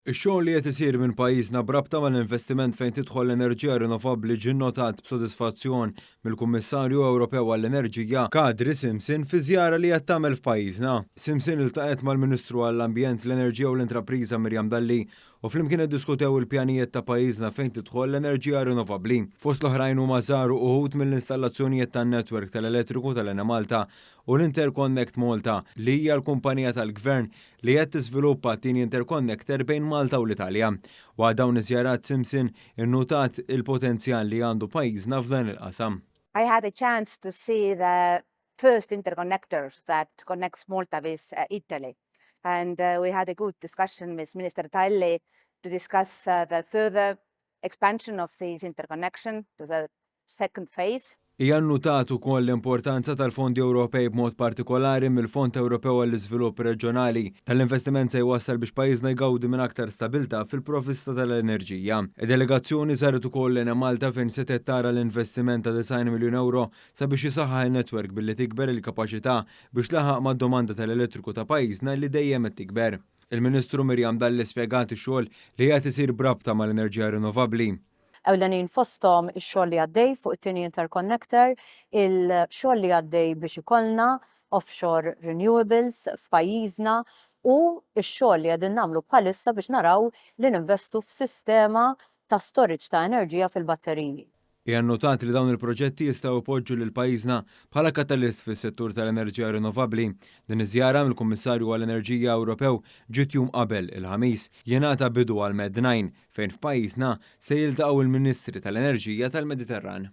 Ix-xogħol li qed isir minn pajjiżna b'rabta mal-investiment fejn tidħol l-enerġija rinnovabbli ġie nnotat b'sodisfazzjon mill-Kummissarju Ewropew għall-Enerġija, Kadri Simson fi żjara li qed tagħmel f'pajjiżna. Simson iltaqgħet mal-Ministru għall-Ambjent, l-Enerġija u l-Intrapriża Miriam Dalli u flimkien iddiskutew il-pjanijiet ta' pajjiżna fejn tidħol l-enerġija rinnovabbli. Fost l-oħrajn huma żaru uħud mill-installazzjonijiet tan-netwerk tal-elettriku tal-Enemalta u l-Interconnect Malta, li hija l-kumpanija tal-Gvern li qed tiżviluppa t-tieni interconnector bejn Malta u l-Italja. Waqt dawn iż-żjarat Simson innutat il-potenzjal li għandu pajjiżna f'dan il-qasam. I had a chance to see the first interconnector that connects Malta with Italy and we had a good discussion with Minister Dalli to discuss the further expansion of this interconnection to the second phase. Hija nnutat ukoll l-importanza tal-fondi Ewropej b'mod partikolari mill-Fond Ewropew għall-Iżvilupp Reġjonali. Dan l-investiment se jwassal biex pajjiżna jgawdi minn aktar stabilità fil-provvista tal-enerġija. Id-delegazzjoni żaret ukoll l-Enemalta fejn setgħet tara l-investiment ta' 90 miljun ewro sabiex jisaħħaħ in-netwerk billi tikber il-kapaċità biex tlaħħaq mad-domanda tal-elettriku ta' pajjiżna li dejjem qed tikber. Il-Ministru Miriam Dalli spjegat ix-xogħol li qed isir b'rabta mal-enerġija rinnovabbli. Ewlenin fosthom ix-xogħol li għaddej fuq it-tieni interconnector, il-xogħol li għaddej biex ikollna offshore renewables f'pajjiżna u x-xogħol li qegħdin nagħmlu bħalissa biex naraw li ninvestu f'sistema ta' storage ta' enerġija fil-batteriji. Hija nnotat li dawn il-proġetti jistgħu jpoġġu lil pajjiżna bħala katalist fis-settur tal-enerġija rinnovabbli. Din iż-żjara mill-Kummissarju għall-Enerġija Ewropew ġiet jum qabel il-Ħamis jingħata bidu għal Med 9 fejn f'pajjiżna se jiltaqgħu il-Ministri tal-Enerġija tal-Mediterran.